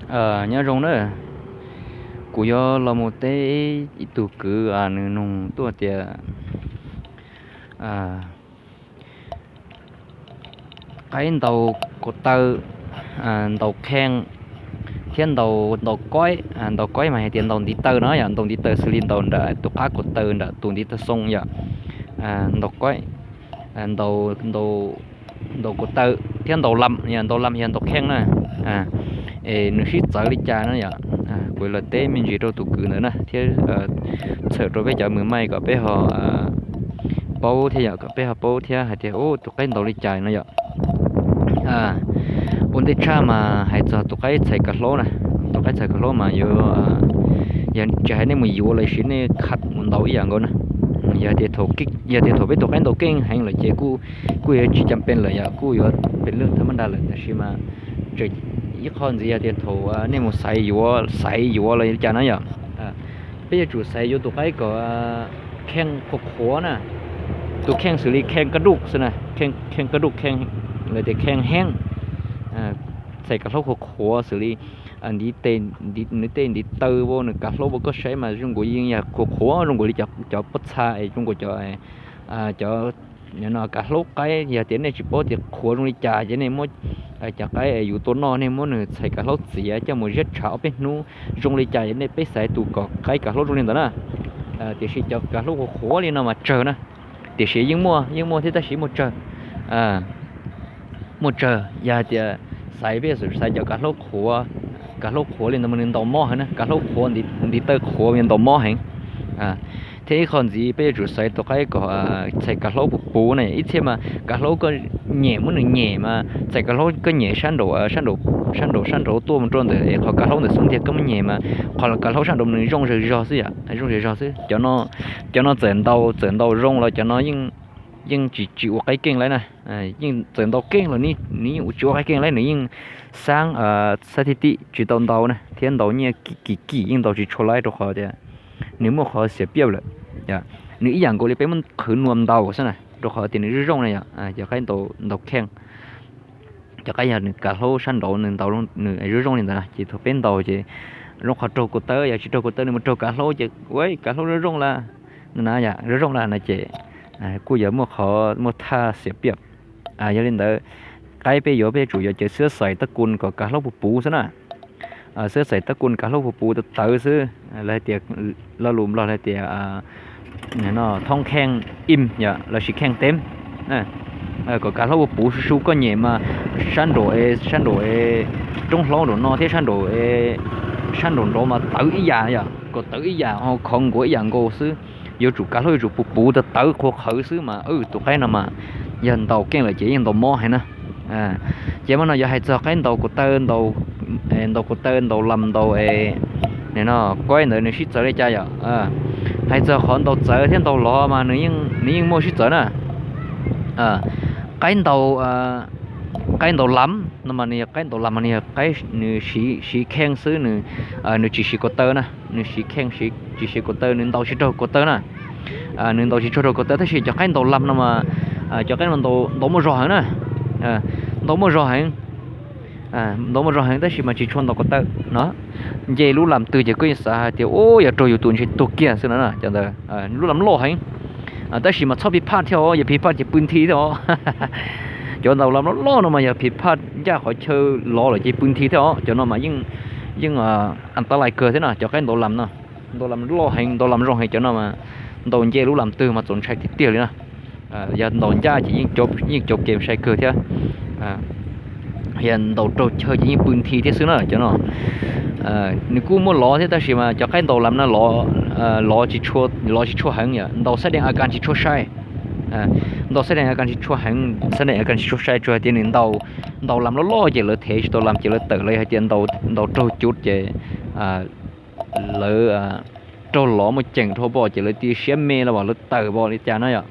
Nyob zoo na, kuv yuav los mus teb ib tug kwv, nws nug tuaj tias qaib ntaus ko taw, ntaus kheej, thiab ntaus, ntaus koib. Ntaus koib mas hais tias ntaus ntiv taw no yom, ntaus ntiv taw xws li ntaus nram tus qab ko taw nram tus ntiv taw xoo yom. Ntaus koib, ntaus, ntaus ko taw thiab ntaus lam, ntaus lam yog ntaus kheej na. Es nws sib txawv li cas no yom. Kuv los teb me ntsis rau tus kwv ntawd na thiab txhawm rau peb cov mws maij kom peb ho paub thiab yom, kom peb ho paub thiab hais tias tus qaib ntaus li cas no yom. Ua ntej tshaj mas hais txog tus qaib txhais kav hlaub na, tus qaib txhais kav hlaub mas yuav, yog tsis hais nej mus yuav los sis nej khav mus ntaus ib yam nkaus na. Yog tias thaum peb tus qaib ntaus keej heev lawm ces kuj yuav tsis cam pes lawm yom, kuj yuav pes lwj thaj mab nra lawm, tab sis mas tseem ib qho ntxiv yog tias thaum nej mus xaiv yuav, xaiv yuav los li cas na yom. Peb yuav tsum xaiv yuav tus qaib kom kheej qhuav qhuav na, tus kheej xws li kheej kaj duj xwb na, kheej kaj duj, kheej, los tias kheej heeb, txhais kav hlaub qhuav qhuav xws li ntiv tes, nws tej ntiv taw, nws kav hlaub, koj saib mas zoo nkaus yeej yog qhuav qhuav zoo nkaus li cov pob txha es zoo nkaus cov, cov kav hlaub qaib. Yog tias nej tsis paub tias qhuav zoo li cas ces nej muab cov qaib yus tua noj, nej muab nws txhais kav hlaub txiav coj mus ziab tshav ob peb hnub zoo li cas ces nej peb xaiv tus kom qaib kav hlaub zoo li ntawd na. Tiam sis cov kav hlaub qhuav qhuav li no mas tsawg na, tiam sis yeej muaj, yeej muaj thiab tab sis muaj tsawg, muaj tsawg. Yog hais tias xaiv, peb yuav tsum xaiv cov kav hlaub qhuav, kav hlaub qhuav li ntawd mas nws ntaus mob heev na, kav hlaub qhuav, ntiv taw qhuav mas ntaus mob heev. Thiab ib qho ntxiv peb yuav tsum xaiv tus qaib kom txhais kav hlaub puv puv na, ib txhia mas kav hlaub koj nyem, muab nws nyem mas txhais kav hlaub koj nyem sab nraum, sab nraum, sab nraum tuaj mus rau ntawm qhov kav hlaub ntawm xub ntiag koj muab nyem mas qhov kav hlaub sab nraum nws zoo zog zog xwb yom, zoo zog zog xwb. Cov no txawm ntaus, txawm ntaus zoo los cov no yeej tsis, tsis ua qaib keej laib na, yeej txawm ntaus keej los nws yeej tsis ua qaib keej laib, nws yeej xaab, xaab thib tim tsis tau ntau na, thiab ntaus nyiaj kim kim yeej ntaus tsis tshua laib rau qhov tias nws muaj qhov xiam piaj lawm. Nws ib yam nkaus li peb muab qhwv nua ntaus xwb na, rau qhov tias nws zoo zoo na yom, cov qaib ntaus kheej, cov qaib yog nws kav hlaub sab nraud nws ntaus nws zoo zoo li ntawd na, ces thaum peb ntaus ces zoo qhov raug ko taw, yog tsis raug ko taw nws mus raug kav hlaub ces ua kav hlaub zoo zoo lawm, zoo zoo lawm no ces kuj yuav muaj qhov muaj thaj xiam piaj. Yog li ntawd, qaib peb yuav peb yuav tsum yuav cov xwb xais tab kus kom kav hlaub puv puv xwb na. Xwb xais tab kus kav hlaub puv puv tawv tawv xwb, lawv hais tias, lo lus Nplog hais tias thoob kheej im yom, lossis kheej teeb, kom kav hlaub puv puv su su, koj nyem mas sab nraum, sab nraum roob hlaub nraum no thiab sab nraum, sab nraum nraud mas tawv ib yam yom, kom tawv ib yam, khov nkuav ib yam nkaus xwb. Yuav tsum kav hlaub yuav tsum puv puv tawv tawv qhuav qhawv xwb mas tus qaib no mas yog ntaus keej lawm ces yeej ntaus mob heev na. Ces mas no yuav hais txog qaib ntaus ko taw, ntaus ko taw, ntaus lam, ntaus no, koib ntawd nws sib txawv li cas yom. Hais txog qhov ntaus txawv thiab ntaus lov mas nws yeej muaj sib txawv na. Qaib ntaus, qaib ntaus lam no mas nws yog qaib ntaus lam mas nws yog qaib nws siv kheej xwb, nws tsis siv ko taw na, nws siv kheej, tsis siv ko taw, nws ntaus tsis raug ko taw na. Nws ntaus tsis tshua raug ko taw, tab sis cov qaib ntaus lam no mas cov qaib no ntaus muaj zog heev na, ntaus muaj zog heev, ntaus muaj zog heev tab sis mas tsis tshua ntaus ko taw no. Nce lub lam twg ces koj yeej xav hais tias ub, yog raug yus tus ntshe tuag kiag xwb no na. Cov ntawd lub lam loj heev, tab sis mas txhob phiv phaj thiab os, yog phiv phaj ces pw nthi thiab os. Cov ntaus lam loj loj no mas yog phiv phaj ncaj qhov chaw lov lawm ces pw nthi thiab os. Cov no mas yeej, yeej antalais kawg thiab no, cov qaib ntaus lam no. Ntaus lam loj heev, ntaus lam zoo heev, cov no mas ntaus nce lub lam twg mas txaus ntshai tiag tiag li na. Yog ntaus ncaj ces yeej cov kev sai kawg thiab. Yog ntaus raug chaw ces yeej pw nthi thiab xwb na cov no. Nws kuj muaj lov thiab tab sis mas cov qaib ntaus lam no lov, lov tsis tshua, lov tsis tshua heev, yog ntaus xab dees a kas tsis tshua sai. Ntaus xab dees a kas tsis tshua heev, xab dees a kas tsis tshua sai, tsuas hais tias nws ntaus, ntaus lam loj loj ces lawv thev tsis tau lam ces lawv tawm, los yog hais tias ntaus raug cuv ces lawv raug lov muaj ceem dhau pom ces lawv cia siab me los lawv tawm pom li cas no yom.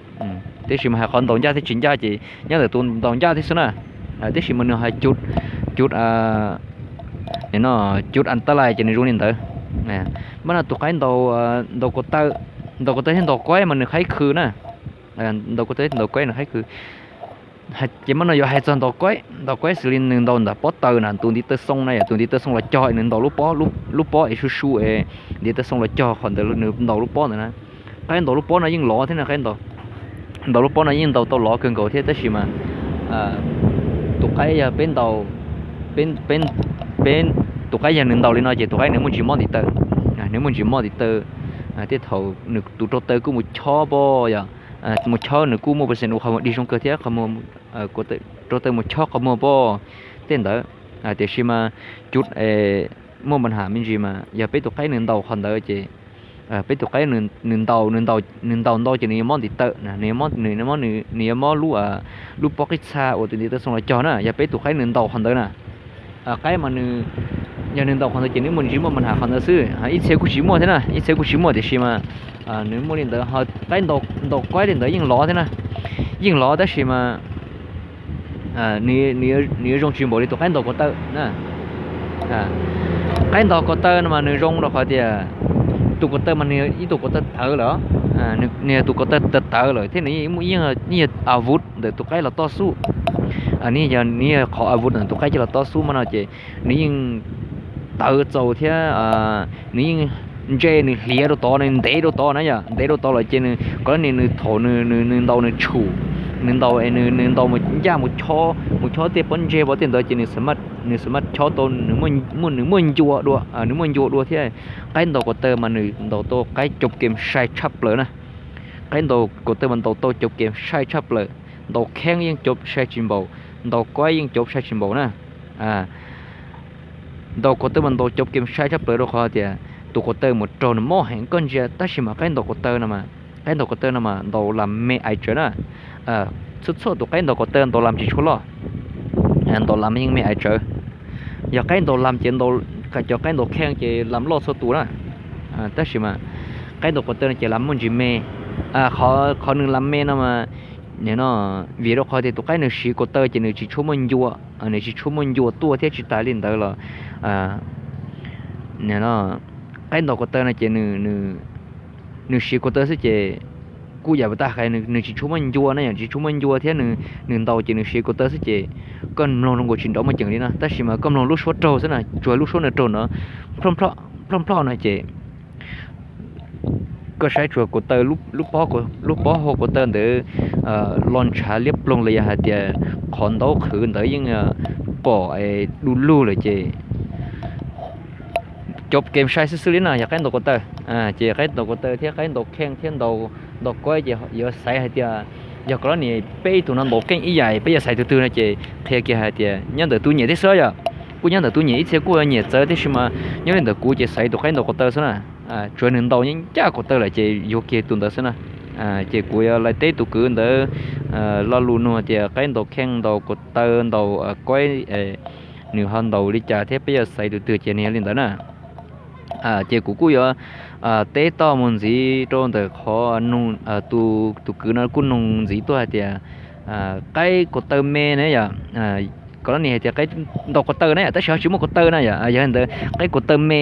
Tab sis mas hais qhov ntaus ncaj thiab tsis ncaj ces nyob ntawm tus ntaus ncaj thiab xwb na. Tab sis mas nws hais cuv, cuv, no, cuv antalais ces nws zoo li ntawd. Mas no tus qaib ntaus, ntaus ko taw, ntaus ko taw thiab ntaus koib mas nws khaib khw na. Ntaus ko taw thiab ntaus koib nws khaib khw. Ces mas no yuav hais txog ntaus kuaib, ntaus kuaib xws li nws ntaus ntawm pob taws na, tus ntiv taw xoo na yom, tus ntiv taw xoo los cog nws ntaus lub pob, lub pob es su su es ntiv taw xoo los cog qhov ntawd nws ntaus lub pob ntawd na. Qaib ntaus lub pob no yeej lov thiab na, qaib ntaus, ntaus lub pob no yeej ntaus tau lov kawg nkaus thiab, tab sis mas tus qaib yog peb ntaus, peb, peb, tus qaib yog nws ntaus li no ces tus qaib nws muaj ntsis mob ntiv taw, nws muaj ntsis mob ntiv taw. Tej thaum nws tus rau taw kuj mus chob pob yom, mus chob nws kuj muaj percent ua qhov muag dig zoo kawg thiab, qhov muag, rau taw mus chob qhov muag pob tej ntawd. Tiam sis mas cov muaj npa nham me ntsis mas yog peb tus qaib nws ntaus qhov ntawd ces peb tus qaib nws ntaus, nws ntaus ntau ces nws yuav mob ntiv taw, nws yuav mob lub, lub pob qib txha uas tus ntiv taw xoo los cog na, yog peb tus qaib nws ntaus qhov ntawd na. Qaib mas nws, yog nws ntaus qhov ntawd ces nws muaj ntsis muaj npa nham qhov ntawd xwb, ib txhia kuj tsis muaj thiab na, ib txhia kuj tsis muaj, tiam sis mas nws muaj li ntawd ho qaib ntaus kuaib li ntawd yeej lov thiab na, yeej lov tab sis mas nws yuav zoo tsis npaum li tus qaib ntaus ko taw na. Qaib ntaus ko taw no mas nws zoo rau qhov tias tus ko taw mas nws ib tug ko taw tawv lawm, nws yog tus ko taw tawv tawv lawm thiab nws yeej yog a vuv ntawm tus qaib los toj xub, nws yog qhov a vuv ntawm tus qaib coj los toj xub mas no ces nws yeej tawv txaus thiab nws yeej ntse, nws hliav rau tod, nws ntev rau tod na yom, ntev rau tod lawm ces nws kom ni nws thaum nws ntaus nws tshum, nws ntaus, nws ntaus mus ncaj mus chob, mus chob tej pob ntseg pob tej ntawd ces nws xam maj chob tau, nws muaj ncua dua, nws muaj ncua dua thiab. Qaib ntaus ko taw mas nws ntaus tau qaib cov kev sai tshaj plaws na. Qaib ntaus ko taw mas ntaus tau cov kev sai tshaj plaws, ntaus kheeb yeej cov sai tsis npaum, ntaus kuaib yeej cov sai tsis npaum na. Ntaus ko taw mas ntaus cov kev sai tshaj plaws rau qhov tias tus ko taw mus raug nws mob heev koj ntsia, tab sis mas qaib ntaus ko taw no mas, qaib ntaus ko taw no mas ntaus lam me ais tsawv na. Txhua txhua tus qaib ntaus ko taw ntaus lam tsis tshua loj, ntaus lam yeej me ais tsawv. Yog qaib ntaus lam ces, cov qaib ntaus kheej ces lam loj txhua tus na. Tab sis mas qaib ntaus ko taw no ces lam muaj ntsis me. Qhov nws lam me no mas, no, vim rau qhov tias tus qaib nws siv ko taw ces nws tsis tshua muaj ncua, nws tsis tshua muaj ncua tuaj thiab tsis tas li ntawd los qaib ntaus ko taw no ces nws siv ko taw xwb ces kuj yam tas hais nws tsis tshua muaj ncua na yom, tsis tshua muaj ncua thiab nws ntaus ces nws siv ko taw xwb ces koj mloog zoo nkaus tsis nrov muaj ceem li no, tab sis mas koj mloog lub suab raug xwb na, tsuas lub suab nws raug no ploj ploj no ces koj saib tsuas ko taw, lub pob hau ko taw ntawd los ntshav liab ploog li, yog hais tias qhov ntaub qhwv ntawd yeej pom du lug lawm ces cov kev sai xwb xwb li na. Yog qaib ntaus ko taw, ces qaib ntaus ko taw thiab qaib ntaus kheej thiab ntaus kuaib ces yuav xaiv hais tias yog koj los nim peb ib tug no ntaus keej ib yam peb yuav xaiv tus twg no ces qhia kiag hais tias nyob ntawm tus nyiam thiab xwb yom. Kuj nyob ntawm tus nyiam, ib txhia kuj nyiam txawv, tab sis mas nyob li ntawm kuv ces xaiv tus qaib ntaus ko taw xwb na. Tsuav nws ntaus ncaj ko taw lawm ces yuav kiag tus ntawd xwb na. Ces kuv yuav los teb tus kwv ntawd lo lus nug tias qaib ntaus kheej ntaus ko taw ntaus kuaib nws ho ntaus li cas thiab peb yuav xaiv tus twg ces nws yog li ntawd na. Ces kuv kuj yuav teb toj mus ntxiv rau ntawm qhov tus kwv no kuj nug ntxiv tuaj hais tias qaib ko taw me na yom, koj los nim hais tias qaib ntaus ko taw na yom, tab sis ho tsis muaj ko taw na yom, yog li ntawd qaib ko taw me,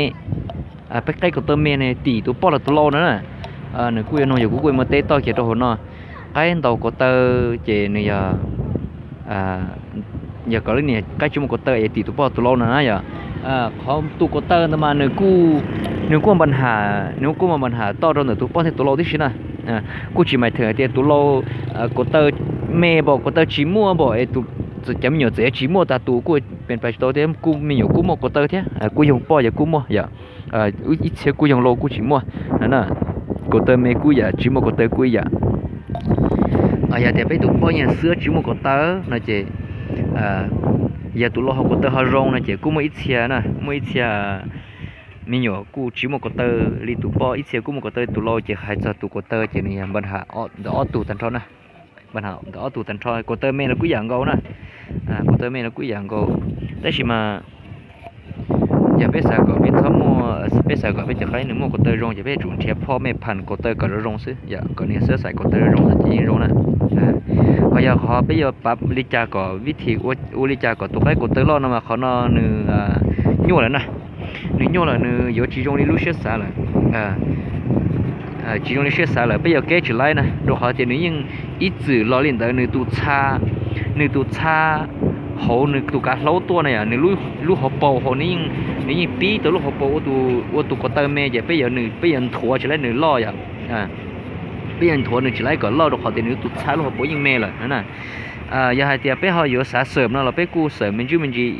peb qaib ko taw me ne tim tus poj los tus lau no na. Nws kuj yuav nug, yog kuv kuj yuav muab teb toj kiag rau hauv no. Qaib ntaus ko taw ces nws yog, yog koj los nim qaib tsis muaj ko taw es tim tus poj tus lau no na yom. Qhov tus ko taw ntawd mas nws kuj, nws kuj npa nham, nws kuj muaj npa nham toj rau ntawm tus poj thiab tus lau tib si na. Kuj tsis mais theem hais tias tus lau ko taw me npaum, ko taw tsis muaj npaum es tus, cov me nyuam txawm yuav tsis muaj tas tus kuj pes pais tsis tau thiab, kuj me nyuam kuj muaj ko taw thiab, kuj yoog poj yog kuj muaj yom. Ib txhia kuj yoog lau kuj tsis muaj na. Ko taw me kuj yam, tsis muaj ko taw kuj ib yam. Yog tias peb tus poj yog xwb tsis muaj ko taw no ces yog tus lau ho ko taw ho zoo no ces kuj muaj ib txhia na, muaj ib txhia me nyuam kuj tsis muaj ko taw li tus poj, ib txhia kuj muaj ko taw li tus lau, ces hais txog tus ko taw ces nws yog npa nham ntawm ob tug tag nrho na. Npa nham ntawm ob tug tag nrho, ko taw me los kuj yam nkaus na. Ko taw me los kuj yam nkaus, tab sis mas yog peb xav kom peb txhob muaj, peb xav kom peb cov qaib nws muaj ko taw zoo ces peb yuav tsum nrhiav phoj mej pham ko taw kom zoo zoo xwb, yog kom nws xwb xaiv ko taw zoo zoo xwb ces yeej zoo na. Ho yog qhov peb yuav pav li cas kom vib thim ua li cas kom tus qaib ko taw loj no mas qhov no nws nyuaj lawm na. Nws nyuaj lawm, nws yuav tsis zoo li lub siab xav lawm. Tsis zoo li siab xav lawm, peb yuav keb tsis laib na, rau qhov tias nws yeej ib txwm los li ntawd, nws tus txha, nws tus txha hauv nws tus kav hlaub tuaj na yom, nws lub hauv paus hauv nws yeej pib tau lub hauv paus ua tus ko taw me ces peb yuav nthuav tsis laib nws loj yom. Peb yuav nthuav nws tsis laib kom loj rau qhov tias nws tus txha lub hauv paus yeej me lawm na. Yog hais tias peb ho yuav xav xawm no los peb kuj xawm me ntsis me ntsis,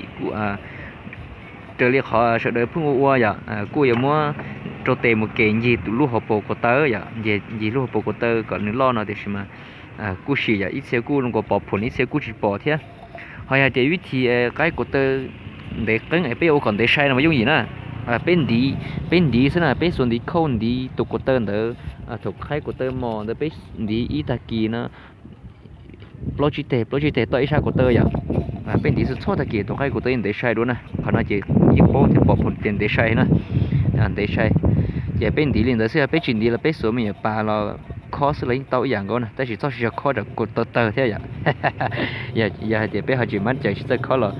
raws li qhov sawv daws pheej ua ua yom, kuj yuav muab rau tes mus kev ncig lub hauv paus ko taw yom, ncig lub hauv paus ko taw kom nws loj no tiam sis mas kuj sim yom, ib txhia kuj zoo nkaus pom phom, ib txhia kuj tsis pom thiab. Ho yog tias vib thib qaib ko taw ntev qeeb es peb yuav ua kom ntev sai no mas yooj yim na. Peb ntiv, peb ntiv xwb na, peb xuas ntiv khauj ntiv tus ko taw ntawd, thaum qaib ko taw mos ntawd peb ntiv ib tag kis no plaub tsib teg plaub tsib teg toj ib sab ko taw yom. Peb ntiv xwb txhua tag kis tus qaib ko taw yeej ntev sai dua na. Qhov no ces yeej paub thiab pom phom tias ntev sai na, ntev sai. Ces peb ntiv li ntawd xwb, yog peb tsis ntiv los peb xuas me nyuam pas los khob xwb los yeej tau ib yam nkaus na, tab sis txhob siv zog khob rau ko taw tawg thiab yom. Yog hais tias peb ho tsis mab cawm tsis txawj khob los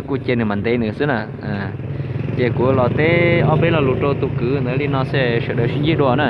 kuj cia nws mam ntev nws xwb na. Ces kuv los teb ob peb lo lus rau tus kwv ntawd li no xwb, sawv daws sib ntsib dua na.